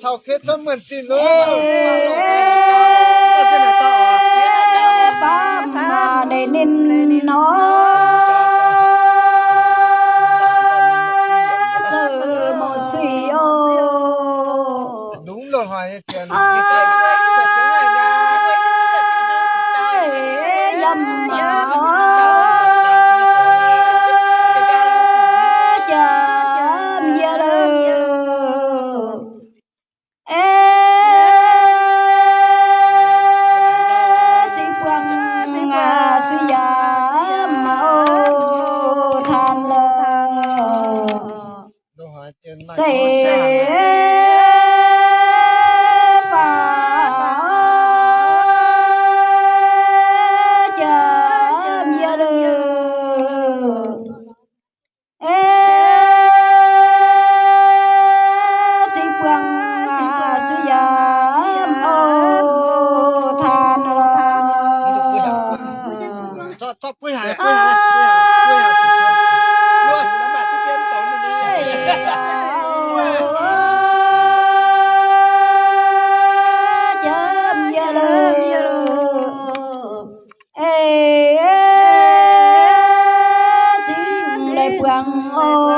Caux khie cuotv muonh zinh loh. Faam maac leiz ninh nor, zoux mouc suiv oc. Yiem maaz jaa miev lorqc. Aeqv, zingh buangh suiv yaac maux taan lorqc. Se faaux jaa miev lorqc. Aeqv, zingh buangh suiv yaac maux taan lorqc. Aeqv, zingh leiz buangh oc,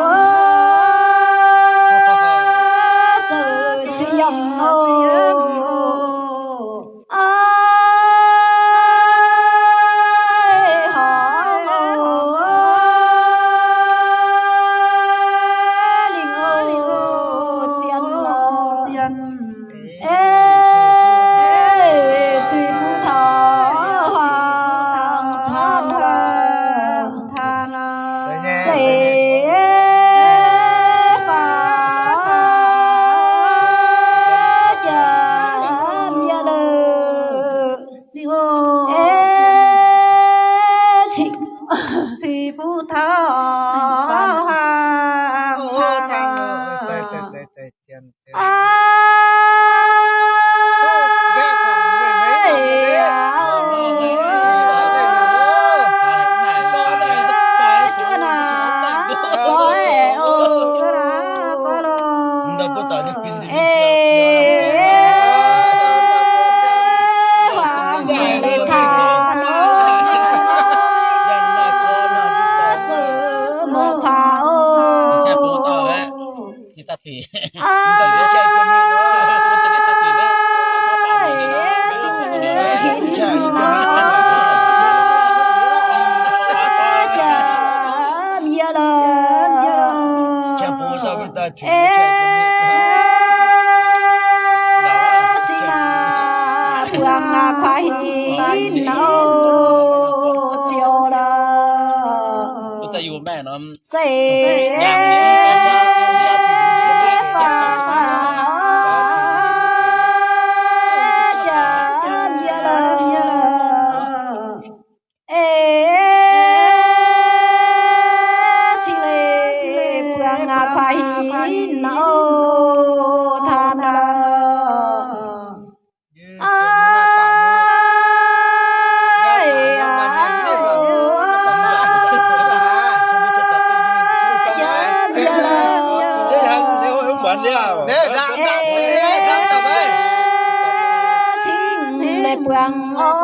zoux suiv yaac oc. Aav, horngz oc, lingh oc, zien lorqc. Aeqv, zuiz-fun taux huaang taan lorqc. Se faaux jaa miev lorqc. Aeqv, zuiz-fun taux huaang taan lorqc. Aav, Aeqv, zingh naaic buangh kuaih hinc nor, ziouc lorqc. Se faaux jaa miev lorqc. Aeqv, zingh leiz buangh kuaih hinc nor, taan lorqc. Aav, zingh leiz buangh oc,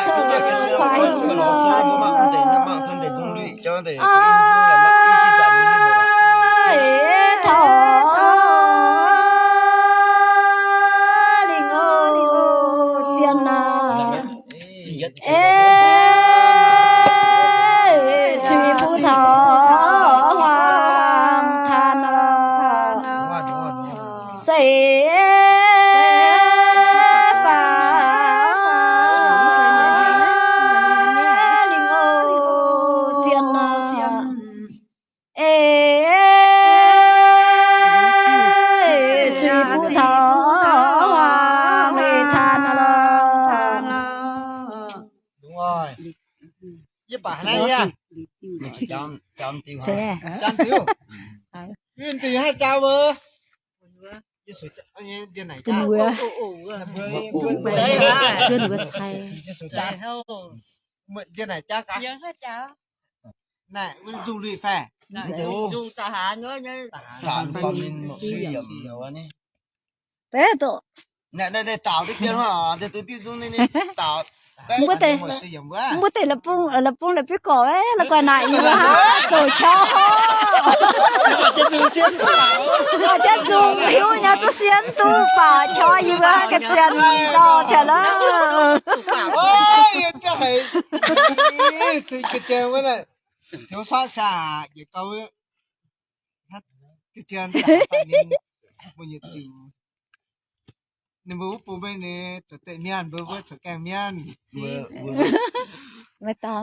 zoux kuaih hinc nor. Aeqv, taux lingh oc, zien naaic. Aeqv, zuiz-fun taux huaang taan lorqc. Se faaux lingh oc, zien naaic. Yie baac naaiv yie, jaan diuh, yie dingc haih jaa mbuo. Njien naaic jaa gaax. Naaic, nzungh lui fai? Mbuo deix, mbuo deix la'bung, la'bung la'biuv gorc, la'guaih naaic yie mbuo haaix zoux qauv. Jaa nzungh hiuv nyei, zuqc sienx duqv baaux qauv yie mbuo ga'zien nzauh qiex lorqc. Ninh mbuo wuov bung mbuo ninh zoux deix mienh, mbuo mbuo zoux gaengh mienh. Maiv dau.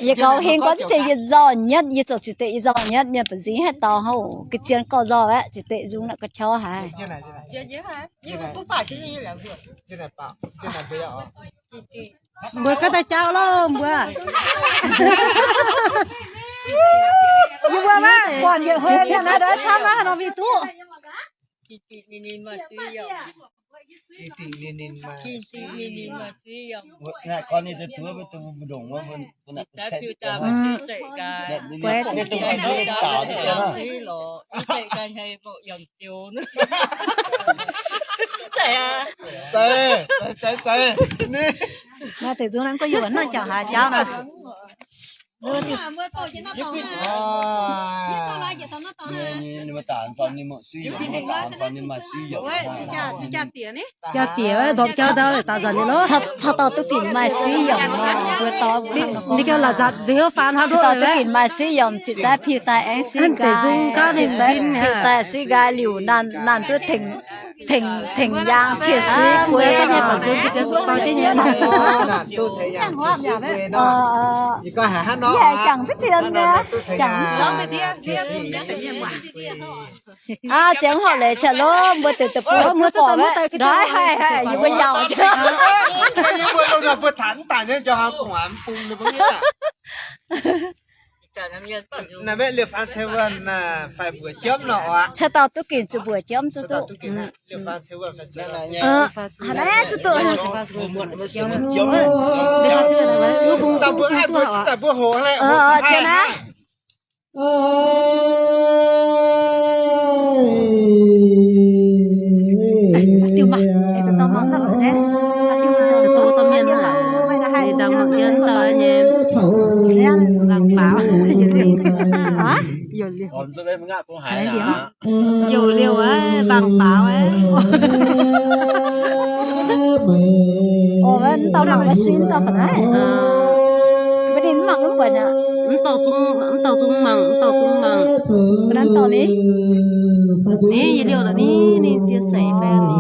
Yie gauh hingh gorngv ziex yie nzormc nyetv, yie zoux ziqc deix yie nzormc nyetv, mienh ba'nzingh haih dau hov, ga'zien gorx nzormc aeqv, ziqc deix nzung naaic ga'qauv haic. Mbuo gaav daaih jauv loh mbuo. Yie mbuo maiv buatc yietc hnoi mienh naaiv ndau camv naaiv haaix nor mingh duqv. Maaih deix nzung naaiv gorngv yie wuov hnangv jauv haaix jauv nor. Jaa diex ndorm jauv daaih daux nzanc ninh lorqc. Caux dauh duqv ginc maaih suiv yiemc nor, mbuo dorh ninh gauh la'zatc nzengc wuov faan hnangv. Caux dauh duqv ginc maaih suiv yiemc, ziqc zaaix piuh daaih aengx suiv nqaai, ziqc zaaix piuh daaih suiv nqaai liuc, naanc duqv tengx, tengx yaang cie suiv guei. Aa, ziangh hoc leiz caux lov mbuo deix deic-bung mbuo gorqv, ndaaih haih haih yie mbuo njaaux. Caux dauh duqv ginc zuqc mbuoqc jiemv zuqc duqv. Haaix naaiv zuqc duqv. Diuh mangc, diuh mangc, diuh mangc, mangc jienv daaih nyei, vang faaux. Youc liouh aqv, vang faaux aqv. Orv, mv dauh mangc maiv suiv, mv dauh ga'naaiv. Mv ninh mv mangc mv buatc aqv. Mv dauh zungv, mv dauh zungv mangc, mv dauh zungv mangc. Mv dauh ni, ni yietc liouh lorqc ni, ninh ziex seix fai ni.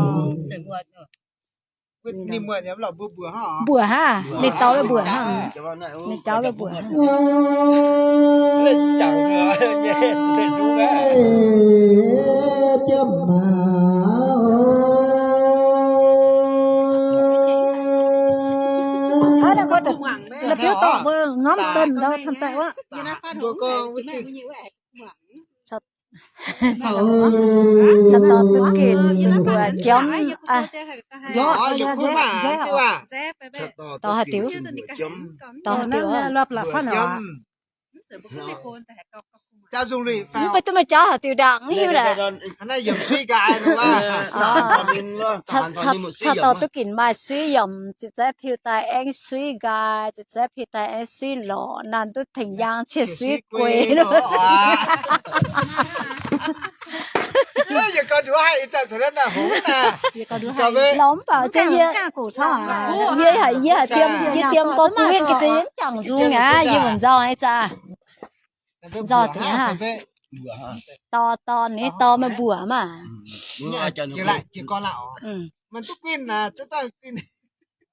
Mbuoqc hnangv, ninh dau mbuoqc hnangv. Ninh dau mbuoqc hnangv. Hnangv naaiv gorngv la'biuv dorngc mbuo ngomv deix ndau camv daaih wuov. Caux dauh duqv ginc zuqc mbuoqc jiemv. Dorh haaix diuc? Dorh haaix diuc? Mv baac duqv maaih jauv haaix diuc ndaangc hiuv laaix. Caux dauh duqv ginc maaih suiv yiemc, ziqc zaaix piuh daaih aengx suiv nqaai, ziqc zaaix piuh daaih aengx suiv lorqc, naanc duqv tengx yaang cie suiv guei. Lorz mv baac yie, yie haic, yie haic, yie diem gorngv guv win ga'zien yie mv jangc nzung aqv, yie mbuo nzauh nyei zaqc. Nzauh deix aqv. Dorh, dorh, ninh dorh meih mbuoqc maah.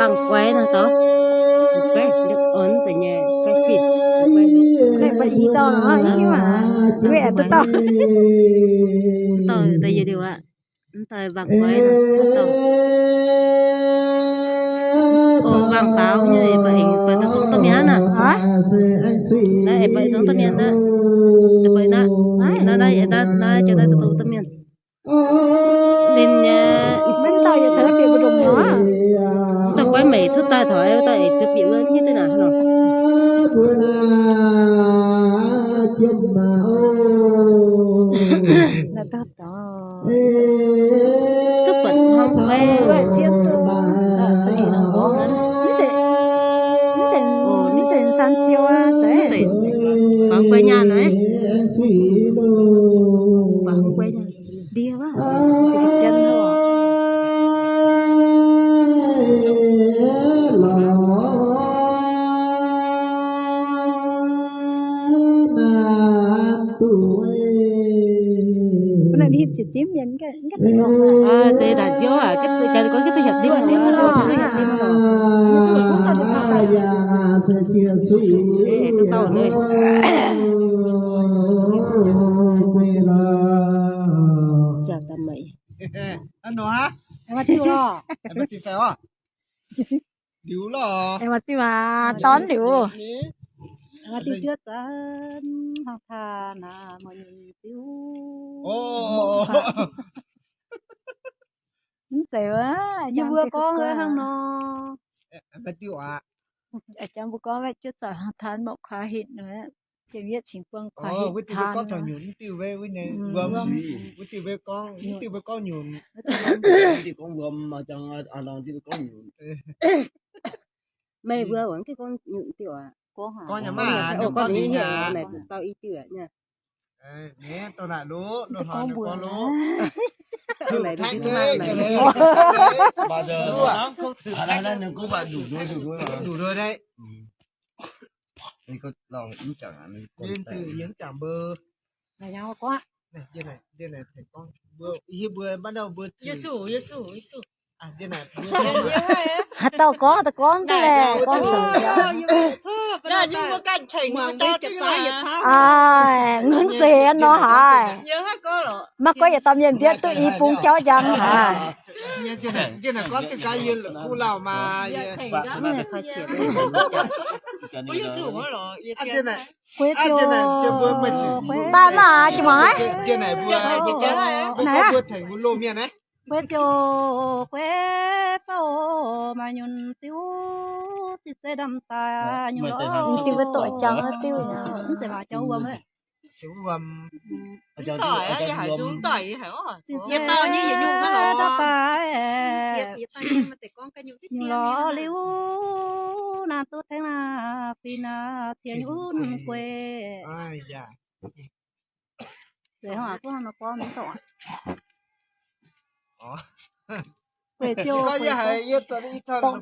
Bangc guaix nor dov. Guaix, hnangv zeiz nyei, guaix fih. Guaix, guaix i dauh, i maah, guaix duqv dauh. Dauh daaih yietc liuz aqv. Mv daaih bangc guaix nor, dauh. O, bangc baaux nyei, buatc aengx buatc dongh domh mienh aqv naaic. Naaiv aengx buatc dongh domh mienh aqv. Naaiv, naaiv, naaiv, naaiv, naaiv, naaiv, naaiv, dongh domh mienh. Ninh nyei, mv dauh yietc caux naaiv bieqc mbu'ndongx nyei. Dauh guaix meic cuotv daaih taux, dauh eix ziouc bieqc wuov nyei duqv naaic nor. Duqv buatc hnangv guaix. Mv zeiz, mv zeiz, mv zeiz san jiou aqv, zeiz. Mv zeiz, mv zeiz. Buatc hnangv guaix nyaanh nor. Buatc hnangv guaix nyaanh. Ndie wuov, zien oc. Mv naaic hipv ziepc dimv mienh. Aa, deix daaih nziouv aac, jaax gorngv gitv duqv hietc dimv, hietc dimv nor. Eix, duqv dauh nor. Jaax daaih maiv. Aengx maaih diuh lorh. Aengx maaih diuh fai oc. Liuz lorh. Aengx maaih diuh aac, dorn liuz. Aengx maaih diuh juov zanc hnangv taux naaic, maiv nyungc diuh. Mv zeiz wuov, yie mbuo gorngv wuov hnangv nor. Aengx maaih diuh aac. Jangx mbuo gorngv wuov juov zanc hnangv taux mouc kuaaiv hitv nor. Jiem yietv cingx buangh kuaaiv hitv. Wuov diuh mbuo gorngv taux nyunc, mv diuh mbuo, wuov nyei wuom, wuov diuh mbuo gorngv, mv diuh mbuo gorngv nyunc. Diuh gorngv wuom, jangx diuh mbuo gorngv nyunc. Meih mbuo wuov diuh gorngv nyunc diuh aac. Gorngv nyei maah, gorngv nyei aac. Naaic zuqc dauh i diuh aac. Ninh dauh naaic loz, loz hloi ninh gorngv loz. Ninh gorngv mv baac nduqc nduqc nduqc deix. Yie mv jangx mbuo. Yie mv jangx mbuo. Yie mbuo, mbuo, Yesu, Yesu, Yesu. Haaix dauh gorngv, dauh gorngv duqv laeh, gorngv zoux jauv. Aa, nqunv nzeix nor haic. Maiv gunv yietc dauh mienh mbietv duqv i bung jauv njang haic. Guei ziouc, daaih maah, ziouc mangc aqv. Naaic aqv. Guei ziouc, guei fauv, maaih nyunc diuh, zinh zeiv ndamv daaih nyungc lorh. Diuh wuov doic jangx diuh. Mv zeiz maaih jauv wuom. Zinh zeiv ndamv daaih nyungc lorh liuz, naaiv duqv tengx naaiv fih naaiv ciex nyunc guei. Zeiz hnangv aqv, gorngv nor gorngv mv dorngc aqv. Gorngv yie haiz yie dongh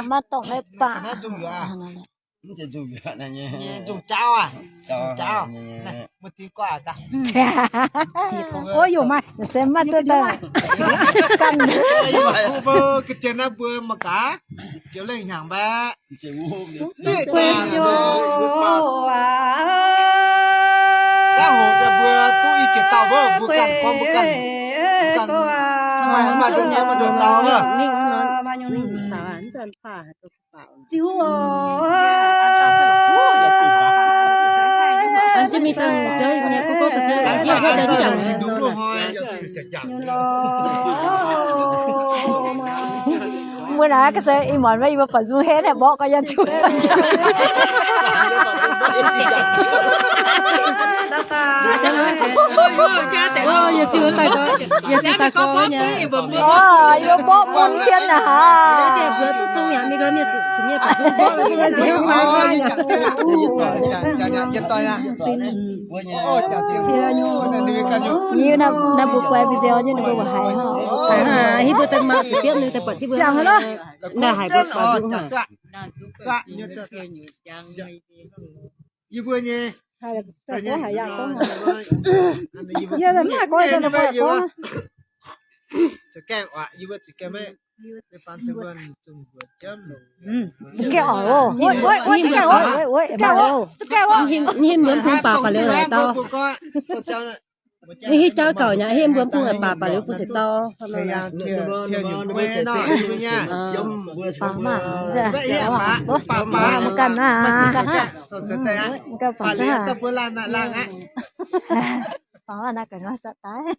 maiv dongh haaix baac. Nzung jaauv aac, nzung jaauv. Mbuo dingh guaax gaax. Ov, yaac maaih se maaih duqv daaih. Ganh. Mbuo ga'jien naaiv mbuo mangc gaax, joux lengh hnyangx mbaeqv. Gaav hoc mbuo duqv i jiex dauh mbuo, mbuo ganh gorngv mbuo ganh, mbuo ganh maaih maaih nduov gaav maaih nduov dau wuov. Mbuo naaiv ga'se ih muonz maiv, yie mbuo baac nzung henv naaiv mborqv gau yaac zuqc cang. Yie mborqv mun jienv naaic haaix. Yie naaiv mbuo guai video nyei ninh mbuo haiz haic. Haaix mbuo daaih mangc ziepc diepv ninh daaih buatc jienv mbuo. Naaiv haiz mbuo guai mbuo haic. Yie mbuo nyei, yie mv haih gorngv. Za'gengh oc, yie mbuo za'gengh maiv, Mbuo gaengh oc, wuov, wuov, wuov, gaengh oc, wuov, wuov, gaengh oc. Hinh mbuo mv bung baac baac liuz laaix dau. Hitv jauv gauh nyei, hinh mbuo mv bung baac baac liuz bun se dau. Baac maah, baac maah, mv ganh maah. Mv ganh baac maah. Baac naaiv ga'naaiv zatv daaih.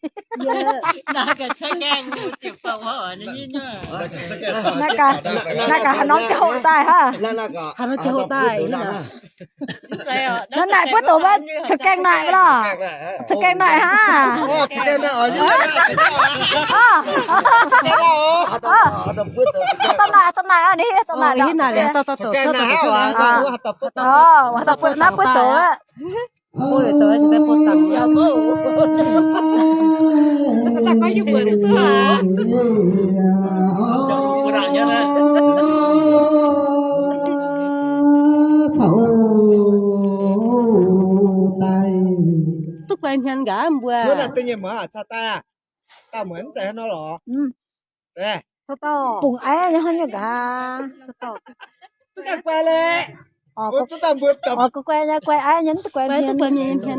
Naaiv ga'haaix norm ziangh hoc daaih hnangv. Haaix norm ziangh hoc daaih. Naaiv naaic buov douz maiv? Caux gaengh naaic lorh. Caux gaengh naaic hnangv. Domh naaic, domh naaic, ninh domh naaic. Naaiv buov douz aqv. Duqv guai hmien nqa'haav mbuo. Bungx aiv nyei hnangv nyei nqa'haav. Guai nyei, guai aiv nyei, mv duqv guai hmien.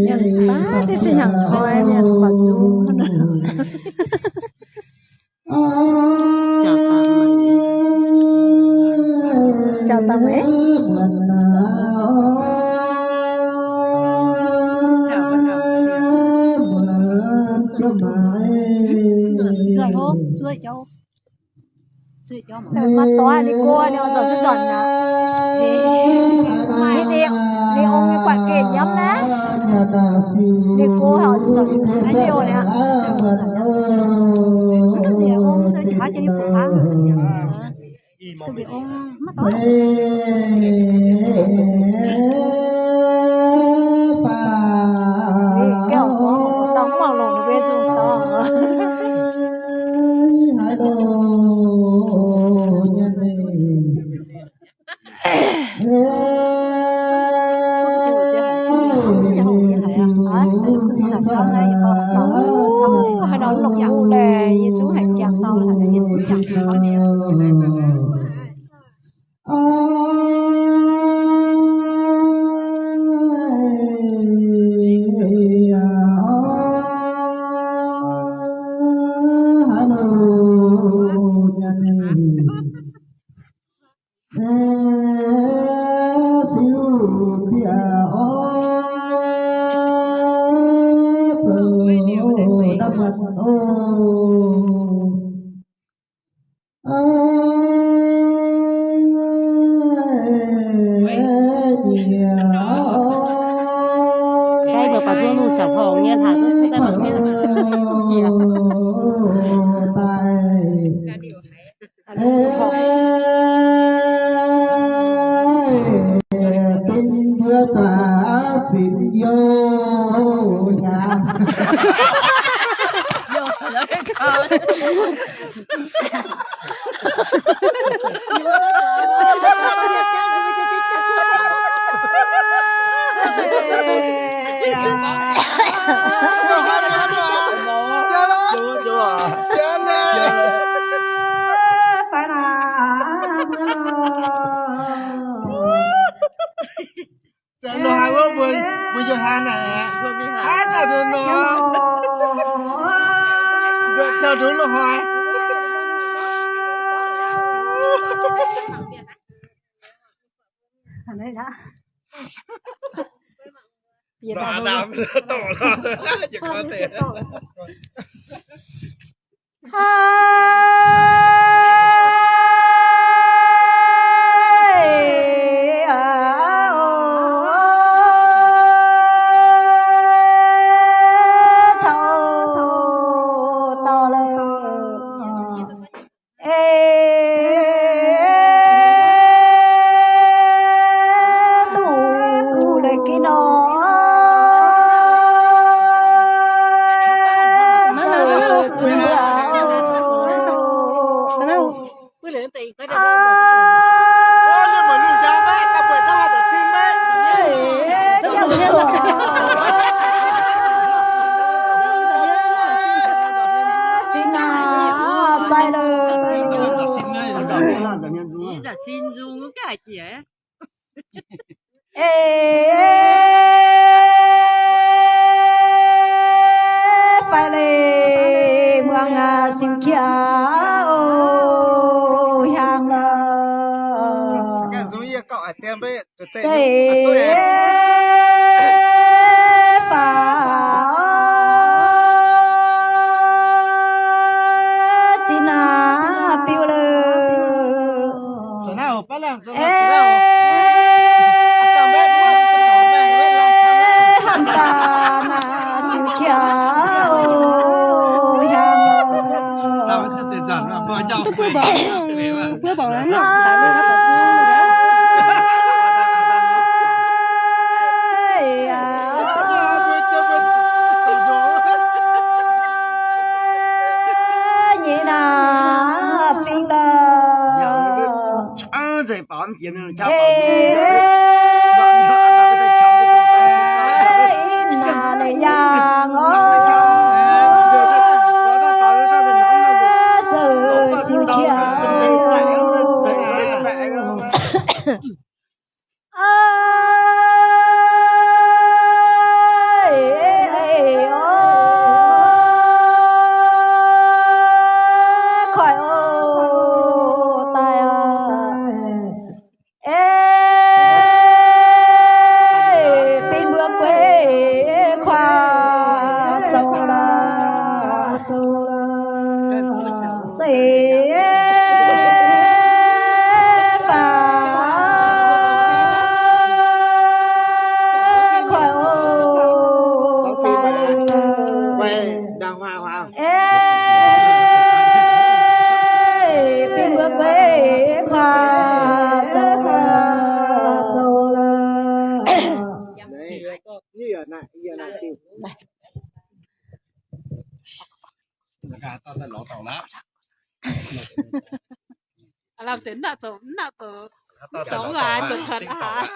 Mienh baav deix se hnyangx koi mienh buatc nzung. Jauv dangh meih. Zuov hov, zuov jauv. Maiv doix ninh go, ninh oix nzauc se nzanc aqv. Ninh, ninh ong nyei guatc geh nyiemv naaiv. Ninh go haic oix nzauc nyei aqv. Ninh ong se jiex haaix jiex ninh fungx hnangv. Ninh ong maiv doix. Gauh gorngv dau mv mangc longc ninh mbuo nzung dau. Haaix nor longc yaac hungh laeh, yie zungv haiz jangx dau, yie zungv jangx dau. Daaih mbuo baac zuov nuh siaauc horngc nyei hlaax zuov cuotv daaih mangc mienh. Youh hnyangx. Lorz haaix wuov mbuo, mbuo yiem haaix naaic? Aav daaih nor, nduov taux nduov lorz haaix. Eix, fai leiz muangx siou qiex oc, hnyangx nor. Seix faaux zinh aqv biu lorqc. Eix, hnamv daaih naaic siou qiex oc, hnyangx nor. Eix, binh mbuo guei kuaax zoux lorqc, zoux lorqc. Seix faaux kuaax oc. Eix, binh mbuo guei kuaax zoux lorqc, zoux lorqc. Lamh deix mv nangc zoux, mv nangc zoux dongz aac, zoux cuotv aac.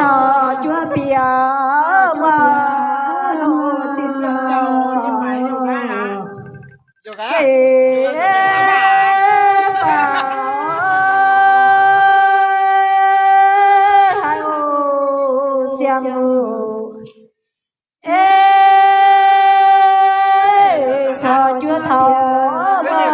Caux juov bieqc muoz-doic zinh se faaux haiz oc ziangh oc. Ei, caux juov taux zinh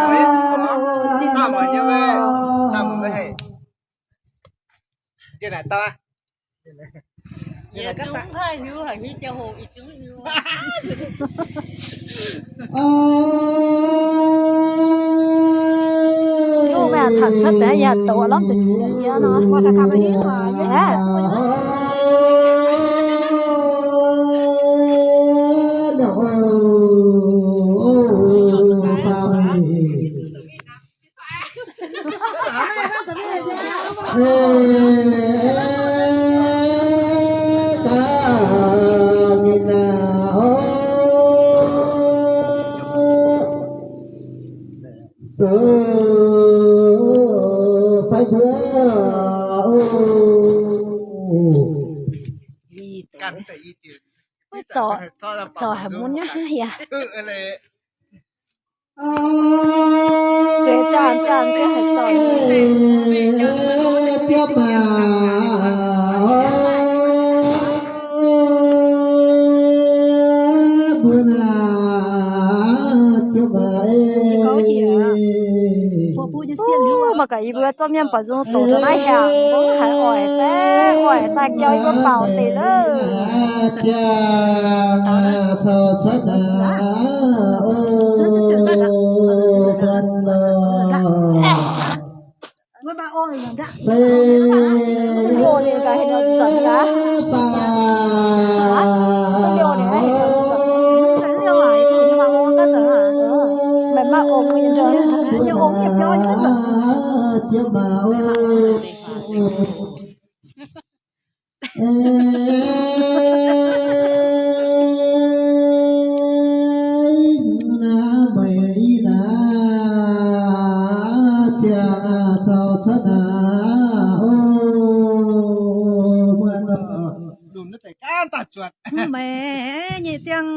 Meih taux cuotv deix yaac doqc lomv deix ziex yie nor. Zorc, zorc haic mun nyei yaac. Zueiz zaangh zaangh jienv haic zorc nyei. Mbuo mangc gaax yie mbuo zorqv mienh buatc nzung doqc dongh naaiv haic, mbuo haiz oix fai oix daaih jauv yie mbuo baaux deix loh. Meih nyei ziangh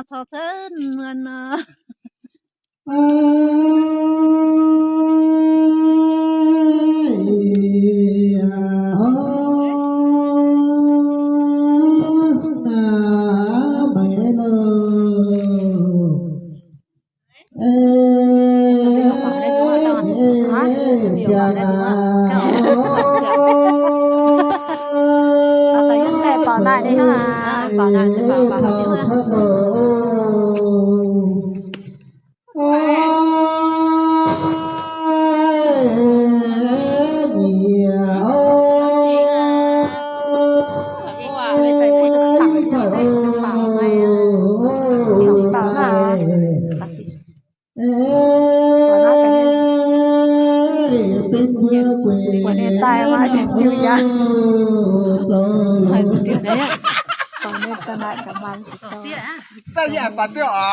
caux cuotv muonz nor.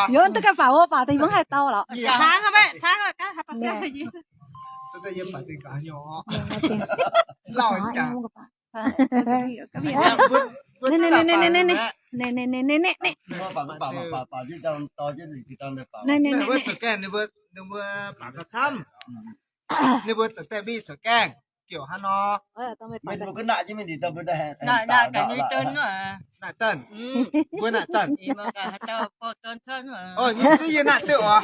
Yie duqv ganh faaux wuov faaux deix mv haih dau lorqc. Ninh mbuo zuqc gaengh, ninh mbuo, ninh mbuo baac gauh camv. Ninh mbuo zuqc gaengh mingh zuqc gaengh, giouc hnangv nor. Naaic Danh, mbuo naaic Danh. Ih, mbuo ganh haaix dauh bouh don cuotv nor. Ih, zuqc yie naaic Danh oc.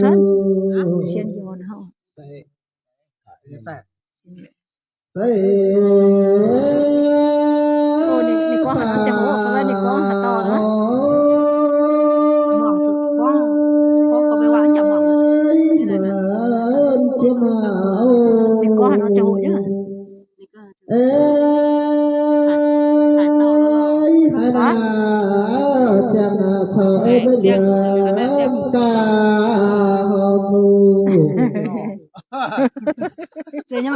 cuotv, sienx youz hnangv. Ninh gorngv haaix nor ziangh hoc, fai ninh gorngv haaix dauh aqv. Muangx zuqc gorngv, gorngv gau maiv waac jangx muangx. Ninh gorngv haaix nor ziangh hoc nyei. Haaix dauh lorqc. Haaix dauh lorqc.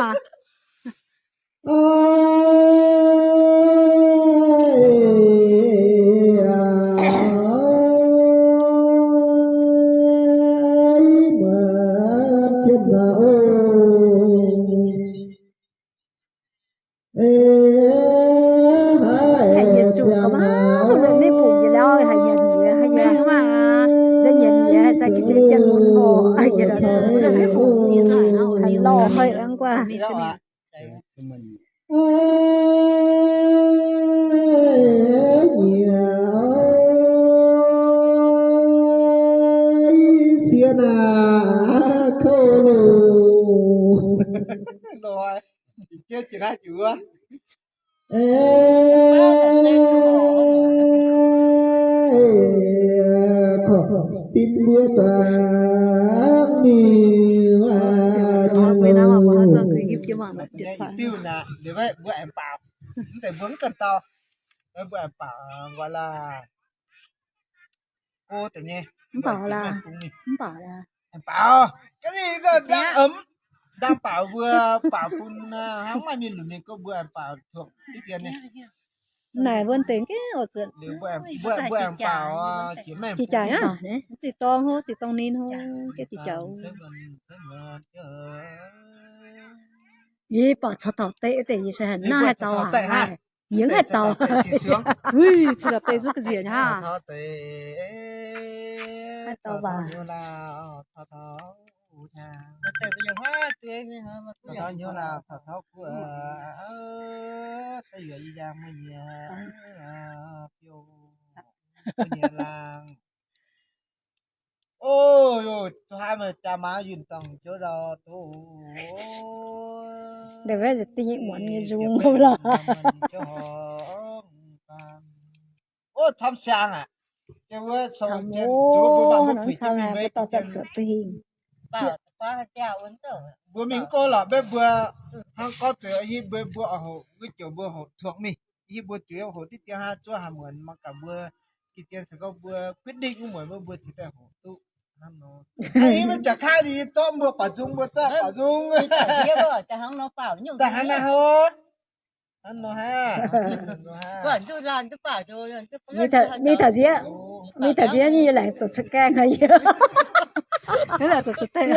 maah. Haiz yietc zuqc ga'maauh, mv bungx yietc lauh, haiz yietc nyiex, haiz yietc, se yietc nyiex, haiz sai ga'sie jienv mun orqc, haiz yietc, haiz lorh haic aqv guaax. Sieqv naaic kouv loh. Korv-bieqc mbuo daaih mingh diuh naaic, mbuo aengx baaux, mv deix mbuo mv ganh dau, mbuo aengx baaux nqoi laac. Mv baaux laac, mv baaux laac. Aengx baaux, ga'naaiv ndaangc baaux mbuo, baaux bun hnangv maaih mienh lunx mienh gorngv mbuo aengx baaux tuoqc diqv dien nyei. Naaic mbuo deix gengh oix zuqc, mbuo aengx baaux jiex maiv jiex jaaix aqv, ziqc dorng hov, ziqc dorng ninh hov, gengh ziqc jaaix. Yie baaux caux taux deix deix yie se haic naaiv haih dau haic. Yie haih dau. Caux deix zuqc ga'nziex hnangv. Haih dau baac. Ndeic wuov da'nyeic muonz nyei nzung lorqc. Camv siang aqv. Mbuo mingh mv go lorqc, mbuo hnangv gorngv zuqc hiuv mbuo, mbuo oix hoqc wuov joux mbuo hoqc tuangx mingh, hiuv mbuo zuqc hoqc diqv dien hnangv, zuov haaix muonz mangc gaax mbuo ga'dien caux gorngv mbuo quyết định wuov muonz mbuo cingx daaih hoqc duqv hnangv nor. Hiuv maiv jaax kaiv ninh zorqv mbuo baaux nzung, mbuo zorqv baaux nzung. Daaih hnangv naaiv hov. Ninh taux ndiev, ninh taux ndiev nyei yie laengz zoux cuotv gaengh haic yie. Mbuo ziqc ganh,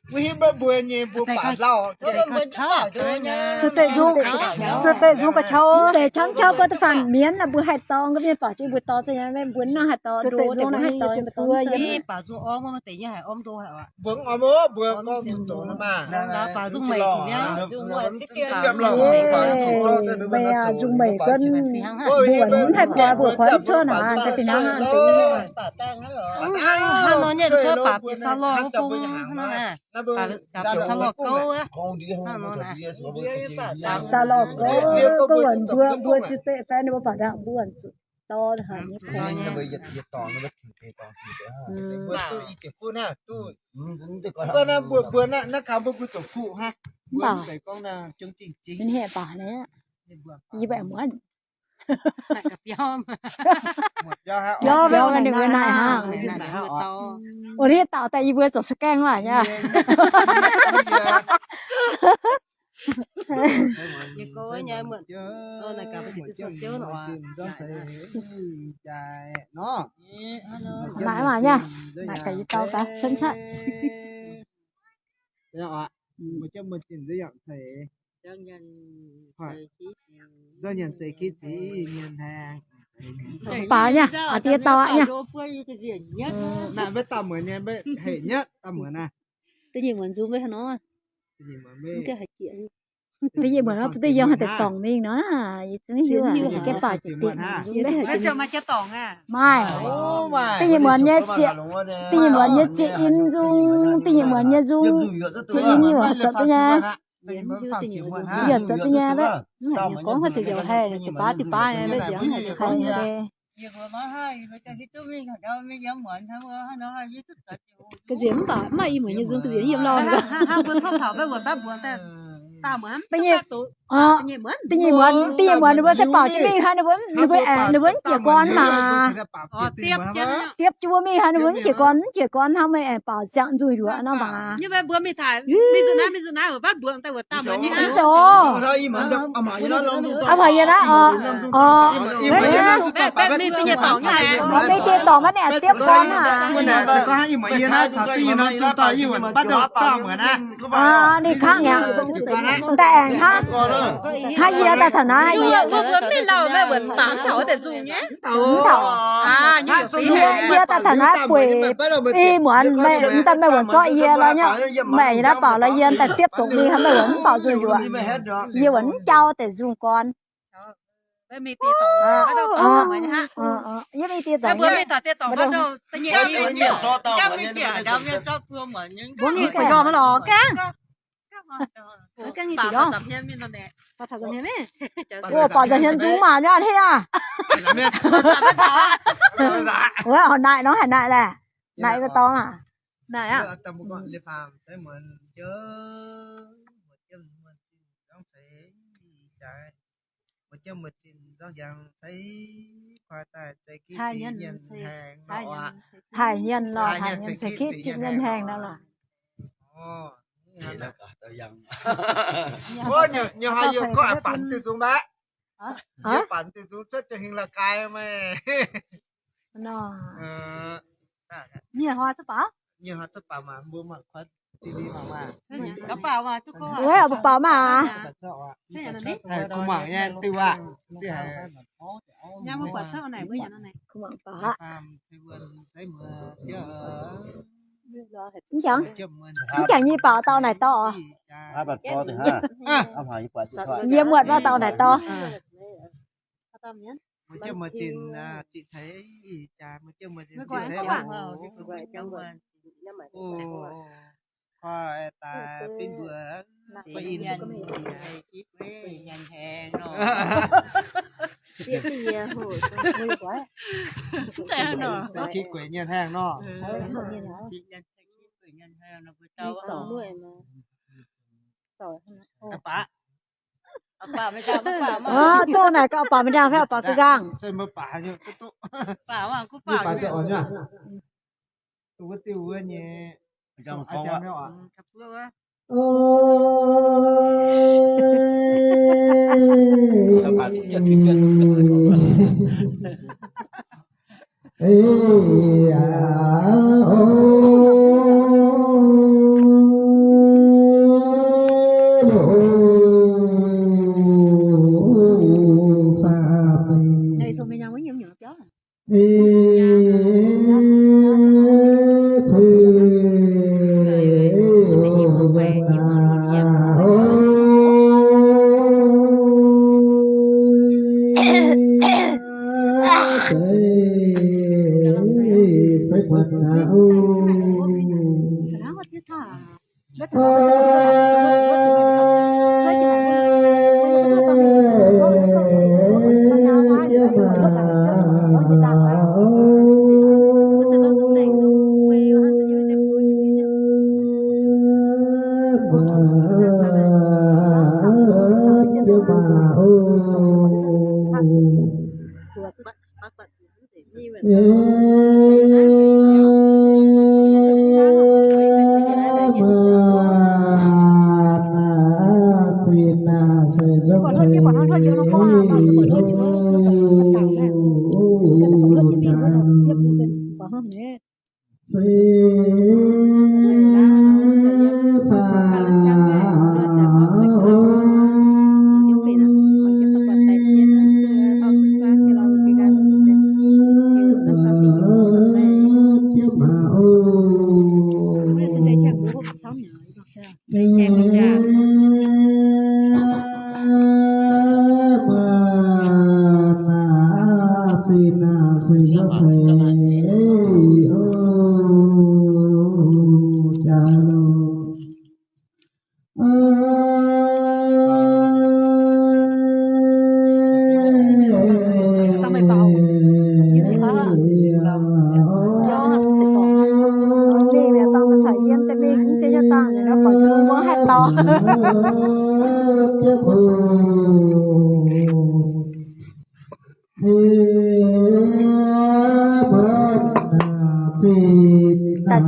mbuo hiuv mbuo mbuo nyei mbuo baaux lauh. Zuqc deix nzung ga'qouv, mv zeiz camv jauv gorngv da'faanh mienv naaic mbuo haih dorh, gorngv mienh baaux jienv mbuo dorh za'gengh, mbuo nangh haih dorh, mbuo haih dorh. Mbuo mv orm, mbuo gorngv zuqc zoux nor maah. Meih aac, nzung meic gorngv mbuo mv haih guaax, mbuo kuonx cuotv naaic, ga'fih hnangv. Hnangv nor nyei, mbuo baac bieqc saux lorh wuov bung hnangv naaic. Baac bieqc saux lorh gouv aqv. Saux lorh gouv, gorngv mbuo, mbuo zuqc deix fai ninh mbuo baac ndau mbuo zuqc dorh haic nyei. Mv baac, mbuo, mbuo naaiv kaux mbuo, mbuo zoux fuqv hnangv. Mv baac, mbuo mv deix gorngv naaiv jung jing jing. Ninh hec baac naaiv, yie mbuo muonz. Biauv, biauv, ninh mbuo naaic hnangv. Wuov, ninh dauh daaih yie mbuo zoux cuotv gaengh maah, nyei. Maaih, maaih nyei. Naaic gaax yie dau gaax, cuotv cuotv. Baac nyei, aa, diex dauh aqv nyei. Da'nyeic muonz nzung mv haaix nor. Da'nyeic muonz nor, da'nyeic muonz nor, da'nyeic muonz nor, maaih. Da'nyeic muonz nyei ziex, da'nyeic muonz nyei ziex in nzung, da'nyeic muonz nyei nzung, ziex in nyei waac zoux duqv nyei. Yaac zoux duqv nyei, mv haiz gorngv haaix se ziouc haih, da'baav da'baav nyei, maiv ziouc haiz nyei. Ga'nziex mv baac mv maaih i muonz nyei nzung, ga'nziex yiem lauh. Mbuo cuotv taux mbuo wuonc baav mbuonx daaih, daaih muonz da'nyeic, Da'nyeic muonz, da'nyeic muonz ninh mbuo se baaux jienv mingh hnangv, ninh mbuo, ninh mbuo, ninh mbuo mv jiez gorn maah. Diepv jienv mbuo mingh hnangv, ninh mbuo mv jiez gorn, mv jiez gorn hnangv, meih aengx baaux ziangh nzungh yuoqc nor maah. Mv zoux. Aa, mangc yie naaiv, orc, orc, mingh dieh dorngc maiv naaic diepv gorn hnangv. Ninh kangv mi'aqv, daaih aengx hnangv, hnangv yie daaih taux naaiv, yie, yie daaih taux naaiv bueix i muonz, meih, daaih meih wuonc zorqv yie lorz nyei, meih naaiv baaux lorz yie daaih diepv dorngc mingh, meih wuonc mv baaux nzungh yuoqc, yie wuonc mv jauv deix nzungh gorn. Yie mingh dieh dorngc, mbuo mingh taux dieh dorngc, mbuo mingh gu'nyuoz maiv lorz gaengh. Baaux nza'hmien nzung maah, nyanc heh aav. Wuov, naaic nor haaix naaic laeh, naaic mbuo dorngx aac. Naaic aav. Haih nyienz lorh, haih nyienz ceix kitv zipv nyei haengh nor lorh. Nyienz hnoi cuotv jaa hingh la'gaai meih. Wuov, mbuo baaux maah. Kuv mangc nyei diuh aac. Kuv mangc baac. Mv jangx, mv jangx nyei baaux dauh naaic dauh oc. Yie muotc wuov dauh naaic dauh. Kitv gueix nyienz haengh nor. Duqv naaic gauh baac maiv ndaangc fai baac ga'nqaang.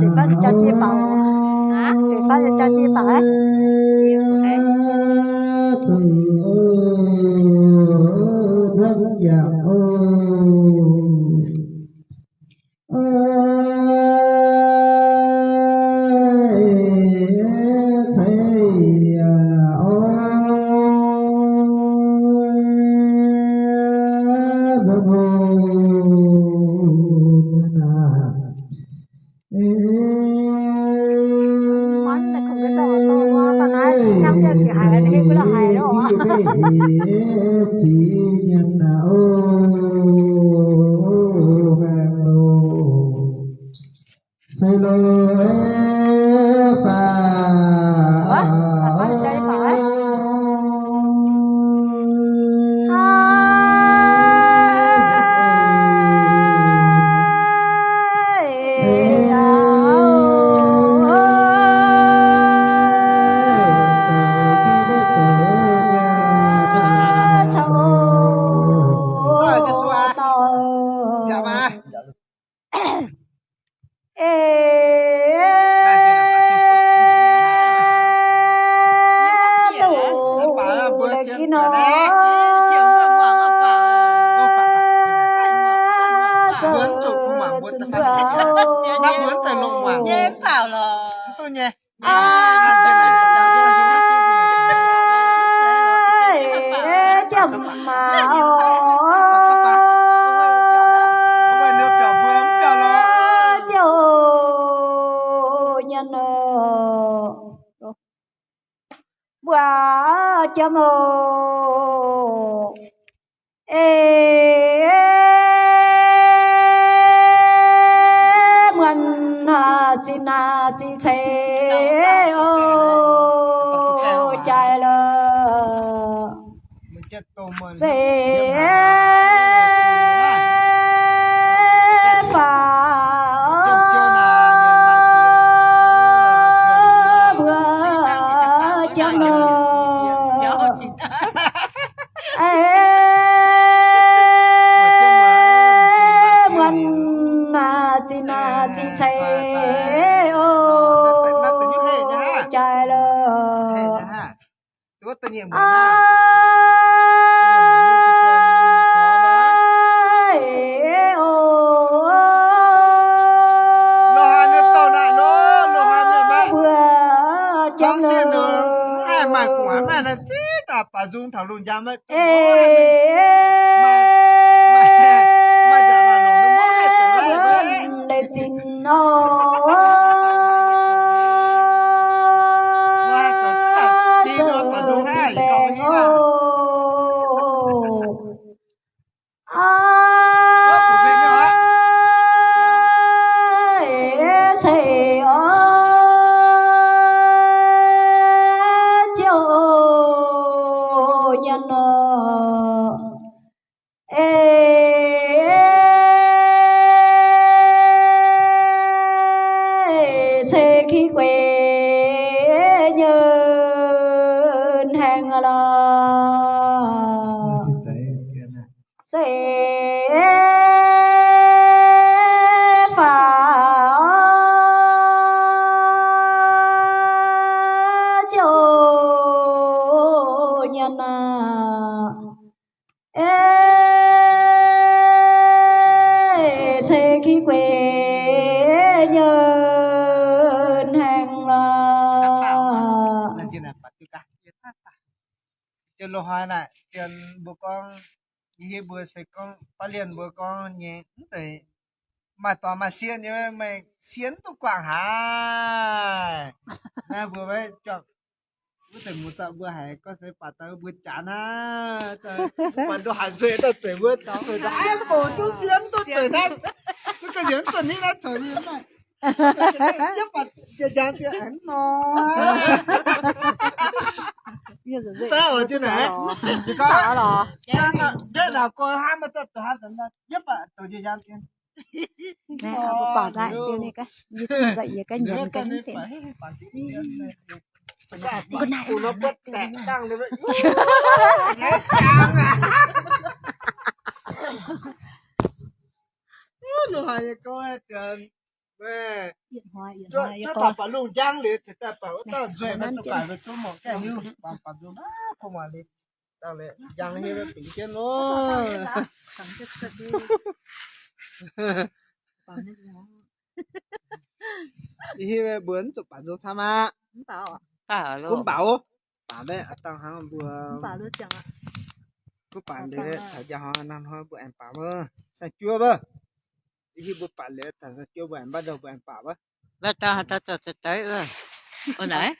Zuqc fatv jauv jiex baac, zuqc fatv jauv jiex baac aqv. Mbuo jiem oc. Eix, muonz zinh naaic zinh ceix oc, jaaix lorqc. Se faaux mbuo jiem oc. Muonz zinh naaic zinh ceix oc, jaaix lorqc. Ceix ki gueix nyei hlaeng lorqc. Se faaux ziouc nyanc aqv. Ceix ki gueix nyei hlaeng lorqc. Loz-hnoi naaic, mbuo gorngv, yie hiuv mbuo se gorngv baav lienh mbuo gorngv nyei, mv zeiz maaih dorngx maaih sieqv nyei, maaih sieqv mv duqv guangc haic. Naaiv mbuo maiv juangc, wuov deix muoz-doic mbuo haiz gorngv se baac daaih mbuo jaax naaiv, mv baac nduov haiz nzueic daaih zueic mbuo, zueic daaih aiv bouc zungv sieqv mv duqv zueic naaiv, zungv ga'nyiec mv zuqc nitv naaiv coux nyei maaih. Yietv baac njiec njang dien aengx nor. Zauv oc jienv naaic, yietv naaic go hnamv, yietv baac douc njiec njang dien. Ga'naaiv bung nor buatc daeqc dangh liuz, zuov taux baac lungh njang liuz, ceix daaih baac wuov dauh nzueic, maiv zuqc baac maiv zuqc mangc gaax hiuv, baac baac nzueic maiv kungx muangx liuz, dangh liuz njang hiuv bingx jienv loh. Hiuv mbuo mv zuqc baac nzung camv aqv. Gunv baac, baac maiv dangh hnangv mbuo. Gunv baac liuz taux njang hnoi, nanv hnoi mbuo aengx baac wuov, saeng-juov wuov. Hiuv mbuo baac liuz taux saeng-juov mbuo aengx mbatv ndau mbuo aengx baac wuov. Mbatv ndau haaix dauh zoux za'deix wuov. Naaiv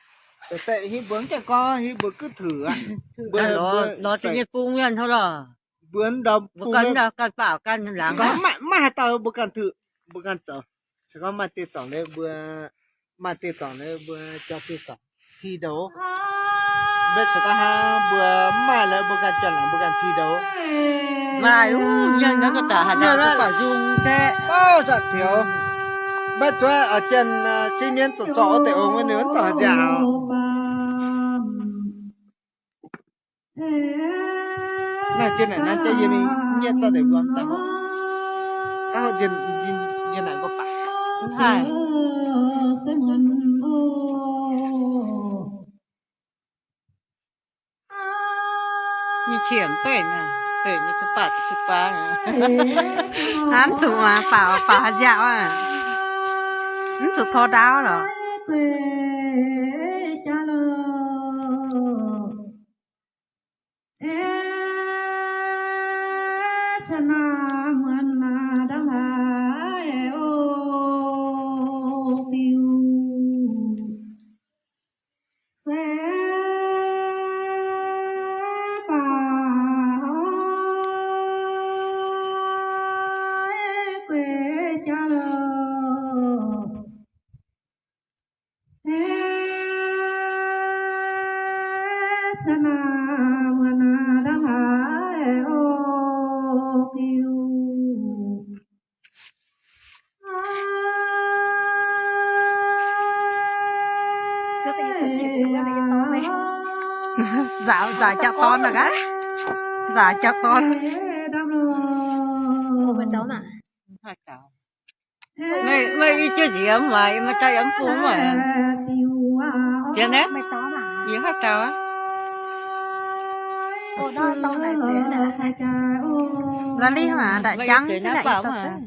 za'deix hiuv mbuo mv gaengh gorngv, hiuv mbuo gux tuix aqv. Lorz za'nyeic bung mienh hnangv lorh. Mbuo ganh ganh baac ganh laangz. Maiv haaix dauh mbuo ganh tuix, mbuo ganh zoux. Se gorngv maaih deix dorngc, mbuo maaih deix dorngc, mbuo jauv deix dorngc ti ndouz. Mbuo se gorngv hnangv mbuo mv maaih lorqc, mbuo ganh jauv laangz mbuo ganh ti ndouz. Maaih, mienh naaiv ga'daaih haaix dauh baac nzung deix. Zanc tiux maiv zuov, janx sieqv mienv zorqv zorqv wuov deix ong wuov, ninh mv zorqv nziaauc. Naaiv jienv naaic naaiv jienv yie mingh nyietv zorqv deix mbuo daaih. Gauh njien naaic nqox baac. Mingh qiemx beih, beih nyei zuqc baac zuqc baac. Hnamv zuqc baac baac haaix nziaauc aqv. Mv zuqc tor ndaauv lorqc. Nzaaux, nzaaux jauv-dorn aqv gaax. Nzaaux jauv-dorn. Meih, meih i jienv nziemx maah, yie maiv daaih yiem bung maah. Nziemx naaiv? Yie haaix dauh aqv? La'lih maah, ndaaih jangv jienv naaic i dauh zungv.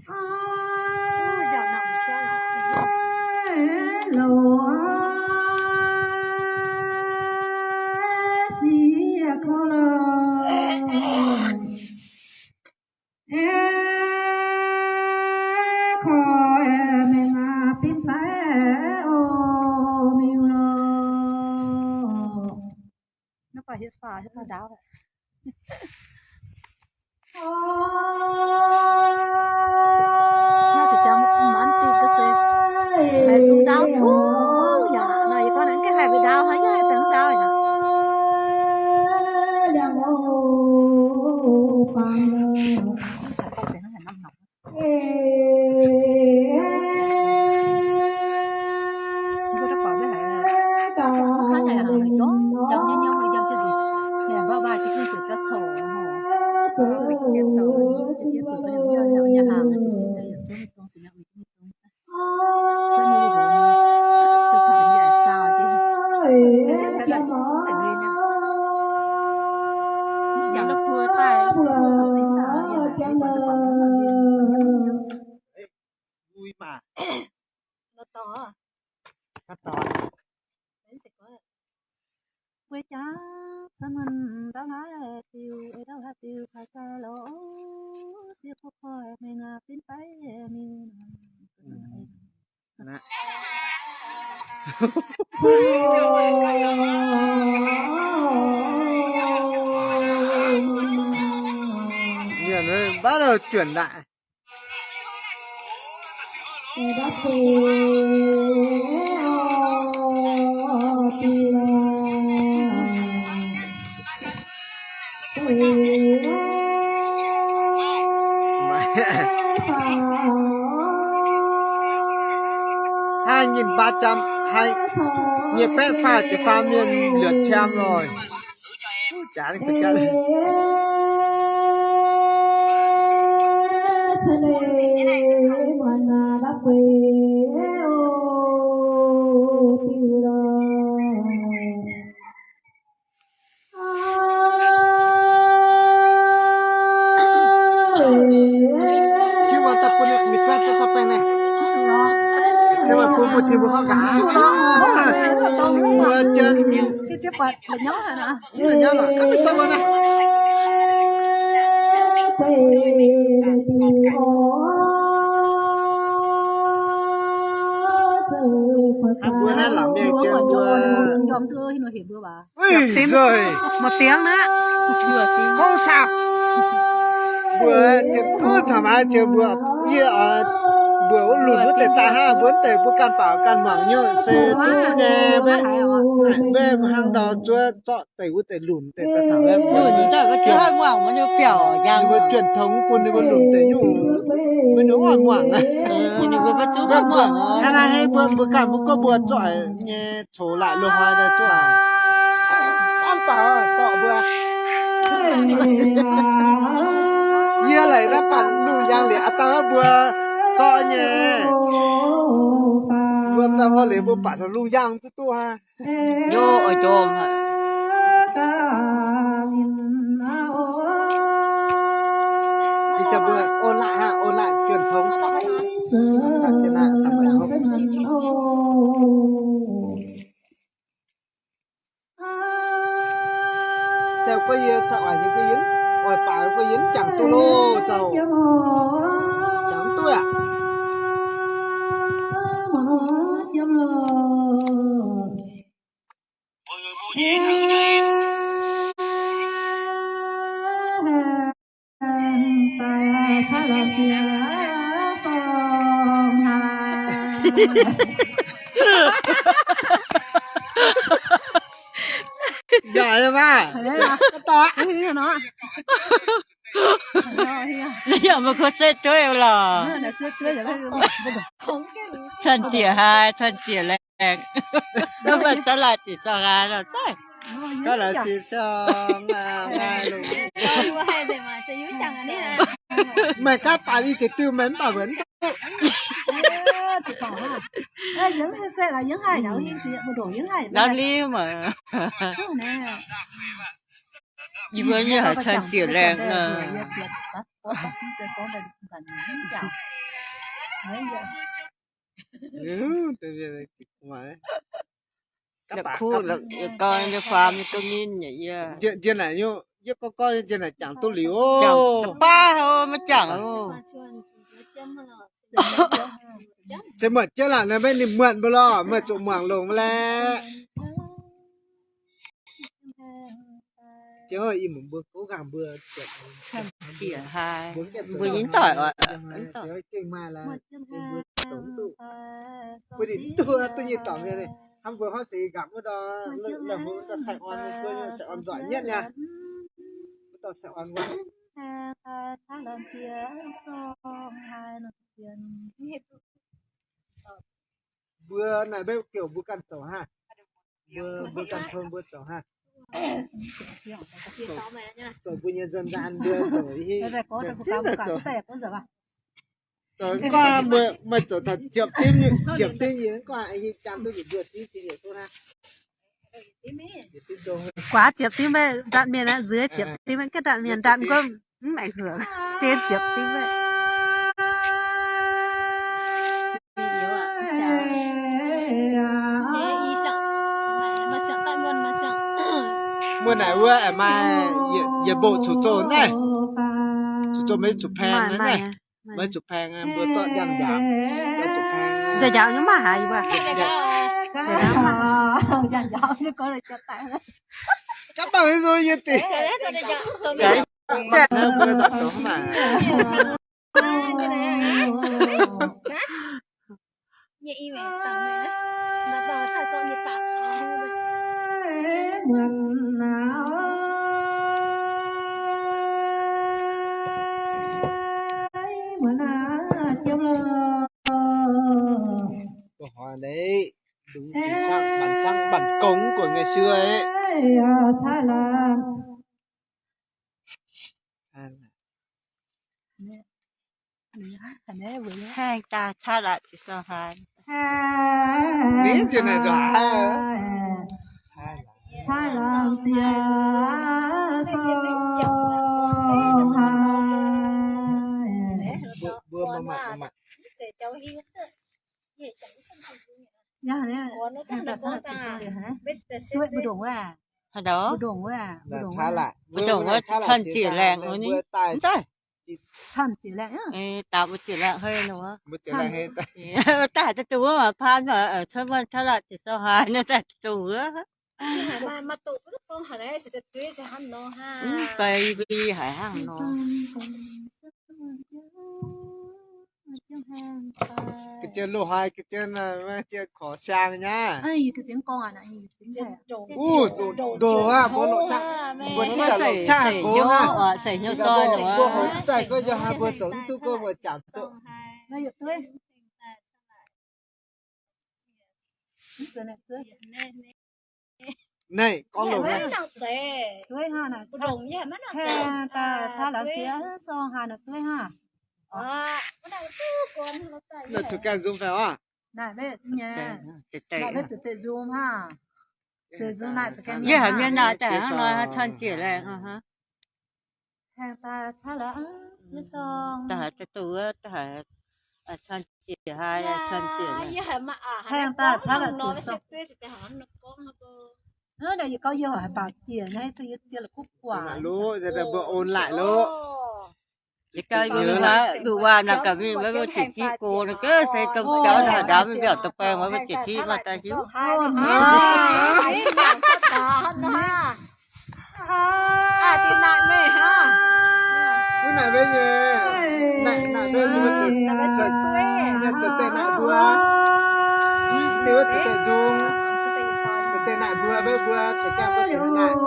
Mienh mv baac zuonc daaih. Hai nghìn ba trăm, hai, Nyic baeqv faah ziepc faam mienh lượt xem loh. Jaax, jaax. Mbuo naaiv laangz mienh jienv mbuo. Ui, mbuo dingx naaiv. Gorngv saah, mbuo ziouc kuv taux maiv ziouc mbuo, yie oix mbuo wuov lunc wuov deix daaih hnangv, mbuo wuov deix mbuo ganh baaux ganh muangx nyei se duqv duqv nyei maiv, maiv hnangv ndau zuov zorqv deix wuov deix lunc deix daaih taux mbuo, mbuo juonh tongx bun ninh mbuo lunc deix nyungc, mbuo nyungc oix muangx. Hnangv naaiv hei mbuo, mbuo ganh mbuo gorngv mbuo zoih nyei. Coux laaic loz-hnoi daaih zuqc aqv. An baac dorh mbuo. Yie laic naaiv baac lungh yaangh liuz aqv, dangh mbuo zorqv nyei. Mbuo daaih hlo liuz mbuo baac lungh yaangh duqv duqv aqv. Ih zanc mbuo ôn lại ha, ôn lại truyền thống. Daaih guoqv yie sai oix nyei guoqv yie, oix baac guoqv yie mv jangx duqv loh, zoux jangx mv duqv aqv. Giỏi lắm à. Yaac maiv kuv setv dueiv lorqc. Cuotv njiec haaix, cuotv njiec laengh. Mv baac za'gengh ziqc zorng aqv lorqc. Gaav laaix si siang aqv, nqaai longx. Meih gaav baac i ziex diuh meih mv baac mbuo mv duqv. Naaiv liv maiv. Yie mbuo nyei haiz cuotv njiec laengh. La'kuqv, la'gorn nyei faam nyei duqv ninh yaac yie. Njien naaic, yie gorngv gorngv njien naaic jangx duqv liuz. Jangx da'baav haic, maiv jangx oc. Se muonc jienv laangc naaiv maiv ninh muonc mbuo lorqc, meih zuqc muangx longx maiv laeqv. Jiex ih mbuo gox gangh mbuo, mbuo nyei doic oc, gengh maaih laaix, mbuo ninh duqv, duqv nyei dorngx mienh, hnamv mbuo horv seix nqamc wuov ndau, la'hmz wuov dauh sai-orn, mbuo sai-orn nzoic nyetv nyei, wuov dauh sai-orn wuov. Mbuo naaic maiv giouc mbuo ganh zoux haic. Mbuo, mbuo ganh tong mbuo zoux haic. Zoux mbuo nyei nzunc nzaan mbuo zoux i hingv, zoux, zoux gorngv meih zoux taux ziepc dimv, ziepc dimv nyei gorngv i hingv jaan duqv njiec mbuo dimv, dimv njiec duqv hnangv. Guaax ziepc dimv mbaeqv ndatc mienh aqv, nzueiz ziepc dimv mbaeqv ndatc mienh ndatc gorngv mv ảnh hưởng. Zien ziepc dimv mbaeqv. Muoz naaic wuov aengx maaih yietc mbuo zuqc zoh naaiv, zuqc zoh maiv zuqc paeng naaiv. Maiv zuqc paeng, mbuo zorqv ndiangx-njaaux, maiv zuqc paeng. Ndiangx-njaaux nyungc maiv haiz yie mbuo. Gapv bangc yie nzung yie dingc. Mbuo daaih zoux mv maaih. Câu hỏi đấy. Đúng chính xác, bản sắc bản cống của ngày xưa ấy. Hang daaih caa laac ziepc sorng haaix. Nitv jienv naaic nduov haaix. Mbuo, mbuo mangc, mangc, mangc. Haaix ndongc wuov, mbu'ndongx wuov, mbu'ndongx wuov caan ziec laengh, mv daaih caan ziec laengh, daaih mbuo ziec laengh hei nor, daaih haaix daaih dongh wuov, maaih paan cuotv wuov caa laac ziepc sorng haaix nor, daaih dongh wuov. Mv bei haic hnangv nor. Ga'jien loz-hnoi, ga'jien, ga'jien korc siang nyei. Uv, ndoh aqv, mbuo loc qaqv, mbuo ziex loc qaqv gox hnangv. Mbuo houx daaih gorngv yaac mbuo zoux mv duqv, gorngv mbuo jangx duqv. Naaiv gorngv loz naaiv. Naaiv zuqc ganh nzung fai oc. Yie haiz mienh naaic daaih hnangv nor, caan ziec laengh. Daaih haaix daaih dongh wuov, daaih haaix caan ziec haaix, caan ziec laengh. Mbuo ôn lại loh. Yie ganh yungz haic, duqv waac naaic gaax mingh maiv mbuo ziepc jiv go nor, gaax se dongh jauv haaix ndaauv mingh mbiaauc da'baengh maiv mbuo ziepc jiv maaih daaih hiuv. Wuov naaic mbuo nyei, naaic, naaic mbuo nyei, mbuo zuqc, zuqc deix naaic mbuo, deix wuov zuqc deix nzung, zuqc deix naaic mbuo, mbuo, mbuo zuqc deix mbuo zuqc naaic.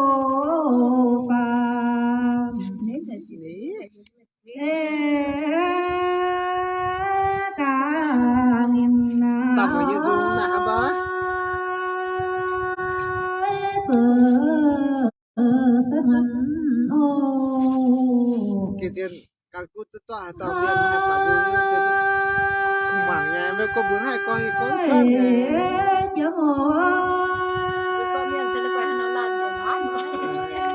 Daaih mbuo nyei nzung naaic hnangv nor. Gengh zien ganh kuv duqv duqv haaix dauh mienh haih baac nzung, kuv mangc nyei, maiv gorngv mbuo haih gorngv, gorngv cuotv nyei.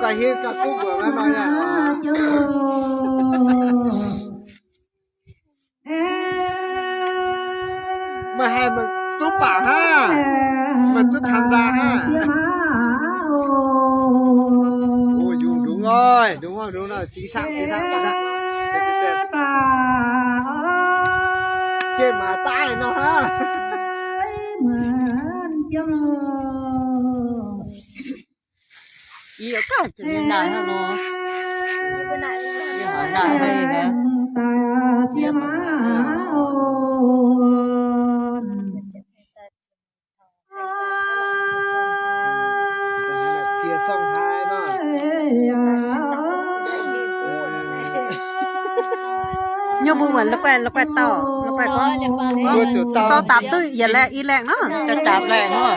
Ganh hiuv ganh kuv mbuox maiv nor yaac. Meih haih meih duqv baac hnangv, meih duqv tham nzaa hnangv. Ov, yungz ndongc hnoi, ndongc hnoi, ndongc hnoi, chính xác, chính xác, chính xác. Jiex maac daaih nor hnangv. Yie ganh zuqc nyei naaic hnangv nor. Yie haiz naaic hei hnangv. Ziex sorng haaix nor. Nyungc mbuo muonc la'guaih, la'guaih dauh, la'guaih gorngv. Mbuo zuqc dauh dapc duqv yietc laengh i laengh nor. Dapc laengh nor.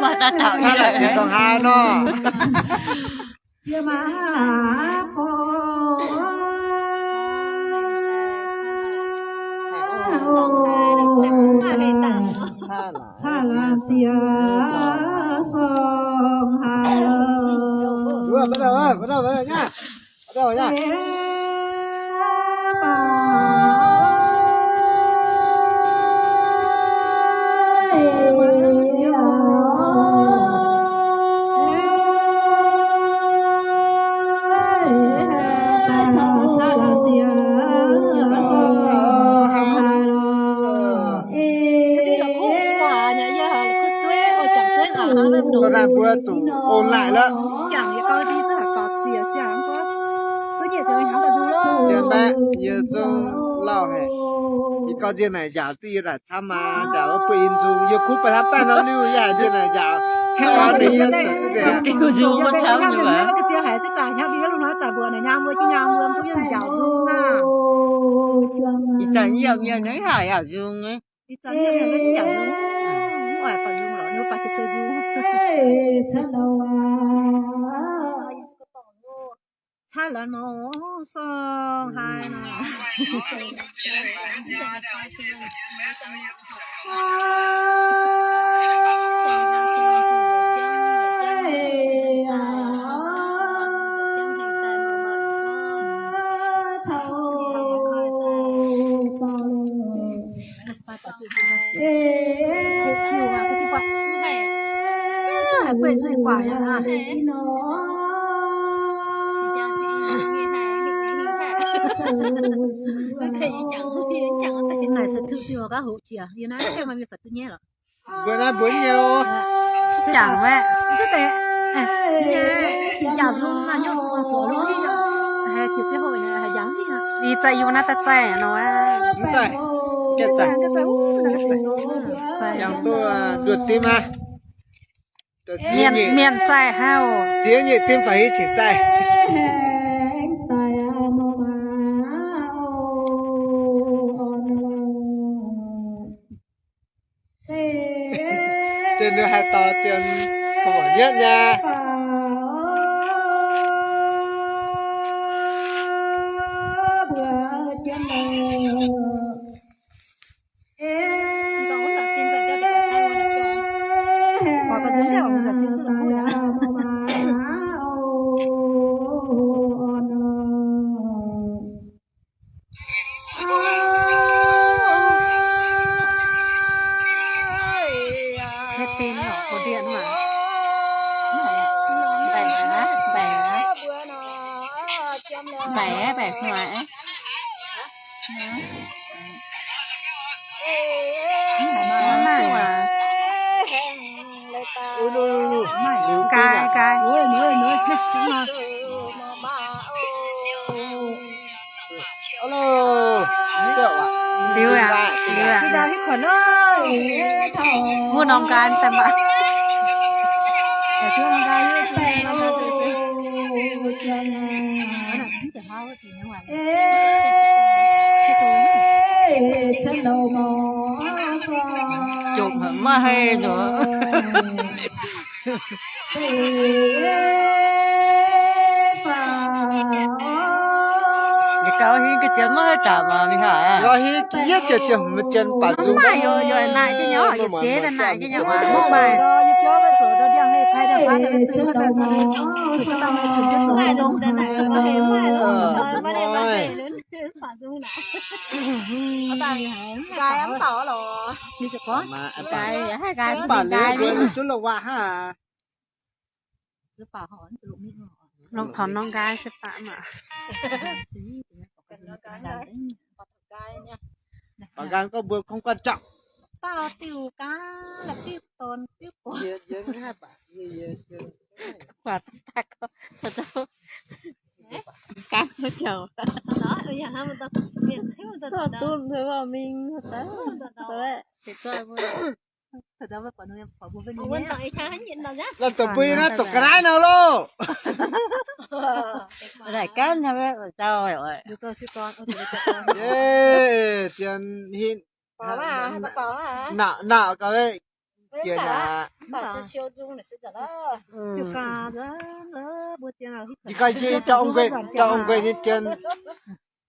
Maaih dapc, maaih dapc. Ziex sorng haaix nor. Bắt đầu, bắt đầu, bắt đầu nhá. Bắt đầu nhá. Hnangv naaiv mbuo zuqc ôn lại lorqc. Jiex mbaeqc yie zungv lauh haic. Yie gorngv njiec naaic njaaux duqv yie naaic camv maah, njaaux wuov buo in nzung, yie kuv baac hnangv baeqv nor liuz yaac njiec naaic njaaux. Kangv nor ninh yie zuqc duqv njiec nzung camv nyei maah. Ih zanc yie mienh naaiv haic yaac nzung nyei. Ih zanc nyei mienh mv yaac nzung, mv oix buatc nzung lorqc, ninh mbuo baac zoux nzung. Caqv lanx mor, sorng haic nor. Naaic se tuv diuh gaav hoqc jiex, yie naaiv mienh baac duqv nyaiv lorqc. Mbuo naaiv mbuo nyei loh. Jangx waeqv. Jangx zung naaiv nyungc zuqc lungh haic, jiex ziangh hoc haic, yangh haic. Ih zanc yie mbuo naaiv daaih zaih nor. Mv zaih, gaeqv zaih. Jangx duqv nduoh dimv aqv. Mienh zaih haic oc. Ziex nyeic dimv faaux haaix qiex zaih. Deix ninh haih dorh dien gorngv nyetv nyei. Maiv benx lorqc, bouh ndienh maah. Mbaeqc aqv, mbaeqc aqv. Mbaeqc aqv, mbaeqc hmuangx aqv. Maiv maaih. Nqaai, nqaai. Liuz aqv, liuz aqv. Mbuo norm nqaai daaih maah. Jomc maiv haih nor. Ninh gauh hingh ga'jien maiv haih daaih maah, mingh haaix? Gauh hingh yietv jiex jiex hmz jien baac zungv maiv yoc, yoc naaic jienv nyei, yoc ziex naaic jienv nyei, mv maaih. Longc taux norm nqaai se baac maah. Baac nqaai gorngv mbuo không quan trọng. Lomh dongh bui naaiv dongh ga'naaiv nor loh. Laaic gaanv nyei, dauh, zien hin, nauc, nauc gaax, jiex aqv. Yie ganh yie jauv nqueqv, jauv nqueqv nyei jien.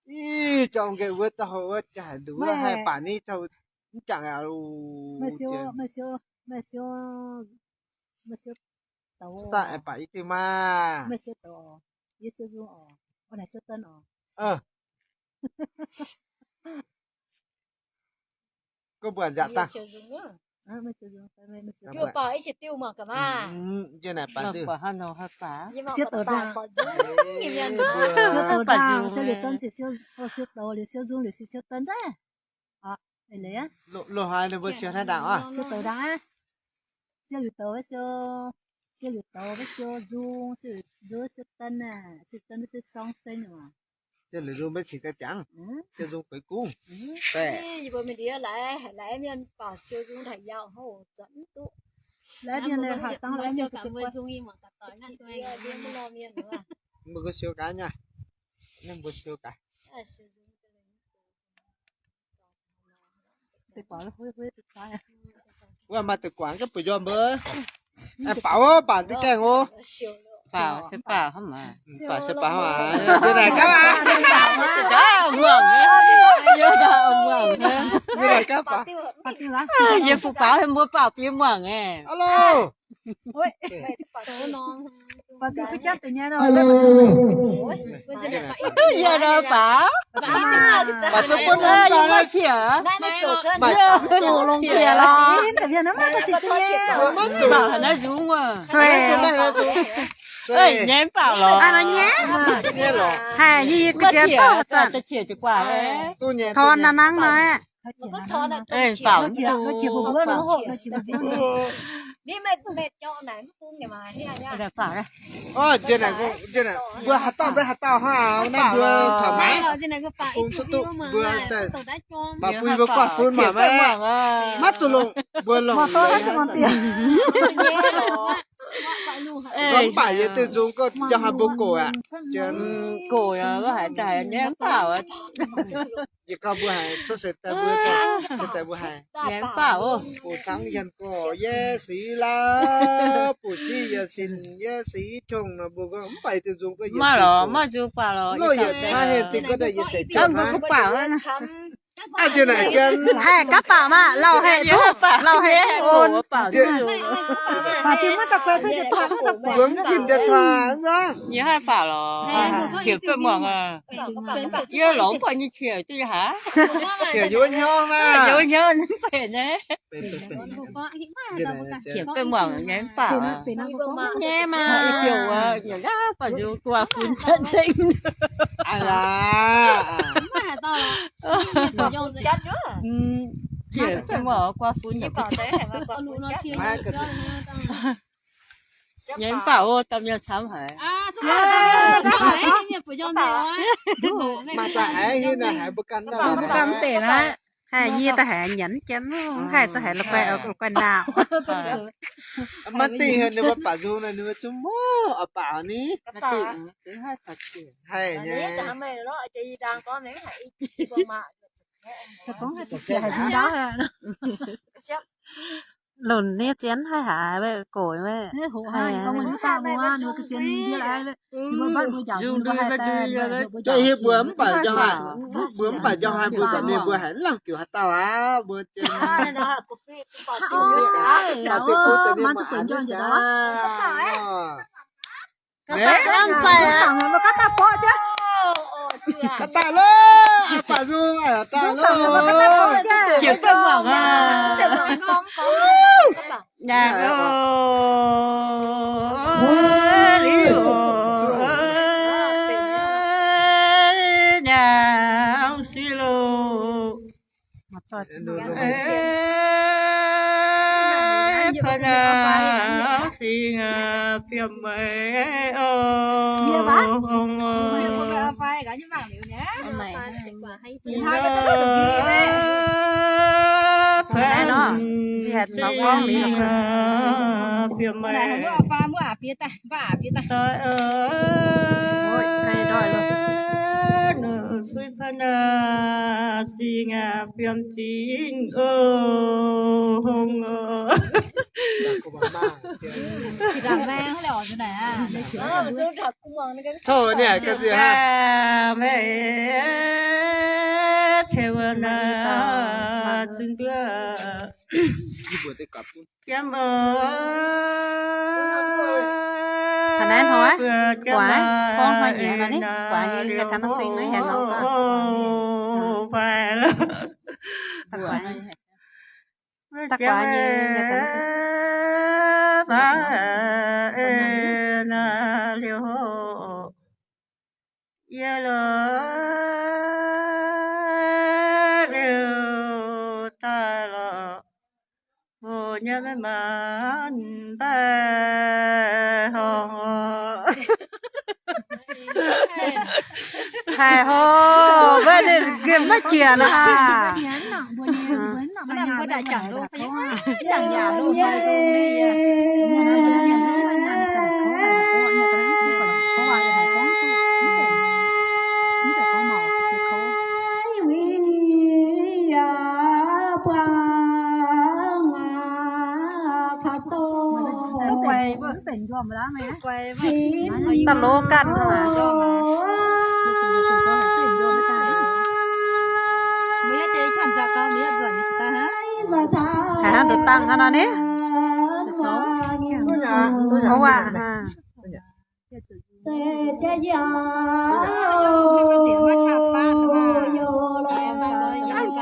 Ih, jauv nqueqv wuov dauh wuov jaaix nduqc wuov haih baac ni taux mv jangx aqv. Daaih baac yie diuh maah. Gorngv mbuo nzaqc daaih. Siou douz ndaangc, siou liuz siou nzung liuz siou, siou douz liuz siou nzung liuz siou, siou douz ndaangc. Loz-hnoi ninh mbuo siou hnangv ndaangc oc. Siou douz ndaangc aqv. Siou liuz douz, siou, siou liuz douz, siou nzung, siou nzung, siou dan aqv, siou dan, siou sorng seng aqv. Siou liuz nzung maiv cingx daaih jangx. Siou nzung gueix gungv. Laaic mienh baac siou nzung taux yaauc houv zuotc mv duqv. Laaic mienh haih dangh laaic mienh mbuo nzung, mbuo siou gaax nyei. Mbuo siou gaax. Wuov maaih deix guangc gapv buoz njormh mbuo. Baaux wuov, baaux ziex gaengh oc. Baaux se baaux hnangv maah. Baaux se baaux hnangv maah. Yie naaic gapv aqv. Muangx. Yie naaic gapv aqv. Yie fu baaux mbuo baaux bieqc muangx aeqv. Alo. Alo. Yie nor baaux. Baaux duqv buonv norm daaih naaiv. Zoqc longx jiex lorqc. Maiv zuqc. Baaux naaiv nzungx wuov. Sueih. Nyei mv baaux lorqc. Haih yie yie ga'ziex dorh zanc. Torn naaiv nangv nor. Baaux mv duqv. Mbuo haaix dauh maiv haaix dauh hnangv naaiv, mbuo taux maiv. Mbuo daaih baac bui mbuo guav fun maah, maiv, maiv zuqc longc, mbuo longc. Mv baac yie deix nzung gorngv njang haaix mbuo gox aqv. Gox haiz daaih nyei mv baac. Yie gauh mbuo haiz cuotv seix daaih mbuo, seix daaih mbuo haiz. Nyei mv baac oc. Bun cangv yienh gorx yie sic laav, bun sic yie sin, yie sic qongx nor mbuo gorngv mv baac deix nzung gorngv yie sic lorqc, maiv nzung baac lorqc. Loz yietc hnangv heh zingh gorngv daaih yie sic qongx hnangv. Haih gapv baac maah, lauh haih zuqv, lauh haih zuqv on. Mbuo mv tim diex taaix nzangv. Yie haih baac lorqc. Qiex beiv muangx aqv. Yie lorz mv buatc nyei qiex duqv haaix. Qiex yie wuov hnyouv naaiv. Yie wuov hnyouv mv benx nyei. Qiex beiv muangx nyei mv baac. Nyei maah. Yie ziouc wuov, yie yaac baac nzung guav fun zanc zengv. Qiex beiv muangx guav fun. Nyei mv baac o, domh mienh camv haic. Maaih daaih haiz hingh naaic haiz mbuo ganh nor. Mv baac mv deix naaiv. Haih yie daaih haiz nyanc jienv, haih za'gengh haiz la'guaih, la'guaih ndaauh. Maiv dingh heuc ninh mbuo baac nzung naaic, ninh mbuo zungv mv oix baac ni. Haih nyei. Lunc nie zien haih haiz gox. Hieh mbuo mv baac njang haaix, mbuo mv baac njang haaix mbuo gorqv mienh mbuo haiz lamh diuc haaix dauh aqv mbuo. Gaax daaih loh, aa baac nzung, aa daaih loh. Jiex fai muangx aqv. Nyaah oc, liuz, nyaah ong suiv loh. Fai naaiv singx fiem meih oc. Tov niaa, ga'ziex hnangv. Mbuo deix gapv duqv. Taux naaiv hnoi, guaax, gorngv hnoi nyei nor ni, guaax nyei, nyei taux naaiv sing nor hien nor. Da'guaax nyei, nyei taux naaiv sing. Yie lo liu daaih lorqc, mbuo nyei maiv maanc mbaih horngh. Haiz hov, maiv ninh nqemh maiv jiex nor. Da'lov ganh hnangv. Haiz hnangv nduqc dangh hnangv nor ni. Ov aac.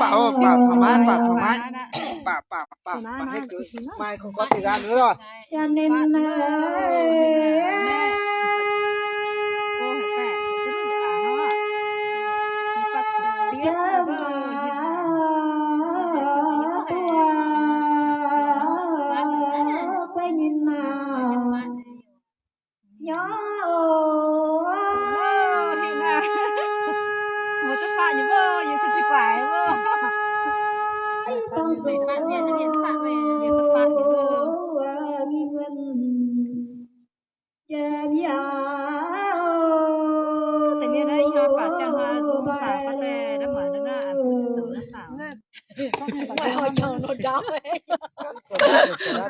Baac, baac, thoải mái, baac, thoải mái. Baac, baac, baac, baac, maaih không có thời gian nữa rồi.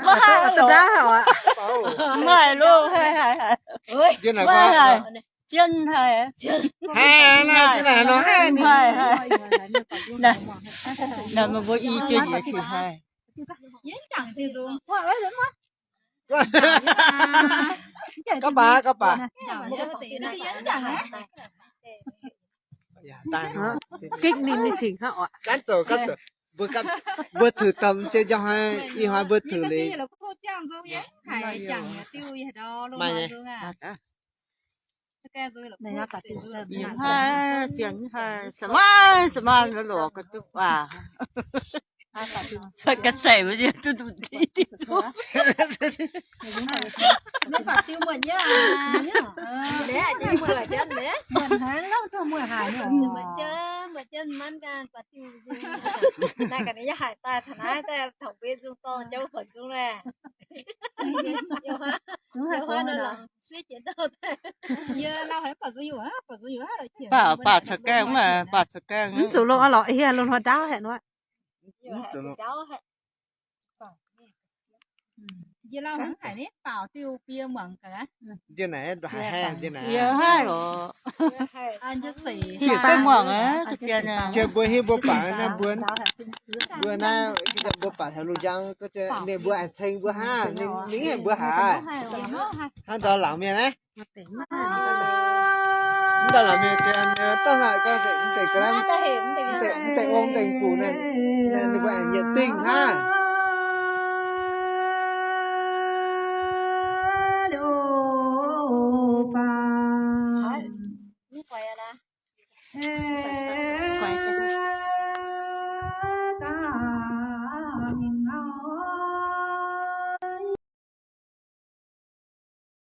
Mv haiz ndau hauc aqv. Mv haiz loh, haiz, haiz, haiz. Mv haiz, haiz. Jienv haiz. Haiz, haiz, haiz. Naaiv meih mbuo i jienv nyei cingx haiz. Gapv baac, gapv baac. Gengh ninh, ninh cingx hnangv oc. Ganh zoux, ganh zoux. Mbuo ganh, mbuo thử tầm xem njang haiz, ih hnoi mbuo thử liuz. Maaih nyei. Yiem haiz, ziangx haiz, smart, smart, lorz ga'duqv baac. Cuotv ga'seix mbuo nyei duqv duqv diqv duqv. Mbuo baac diuh muonc nyei aqv. Muonc jienv, muonc jienv maiv ganh baac diuh nzung. Naaiv ga'naaiv yaac haiz daaih taux naaiv daaih taux mbuo nzung dorngh jauv buonc nzung laeh. Baac, baac caux gaengh maah, baac caux gaengh. Mv zuqc longc lorqc, hieh longc hnoi ndaauv haic nor. Yie lauh hnangv haic ni, baaux diuh bie muangx gaax. Yie naaic haih, yie naaic haih. Yie muangx aqv, yie mbuo hiuv mbuo baac naaiv mbuo, mbuo naaiv mbuo baac taux lungh njang, ninh mbuo aengx ceng mbuo hnangv, ninh haic mbuo haic. Hnangv ndau laangz mienh naaiv. Mv daaih la'mienh janx daaih haiz gorngv mv deix ga'naaiv, mv deix ong mv deix guc naaiv, ninh mbuo aengx nyietc dingh hnangv.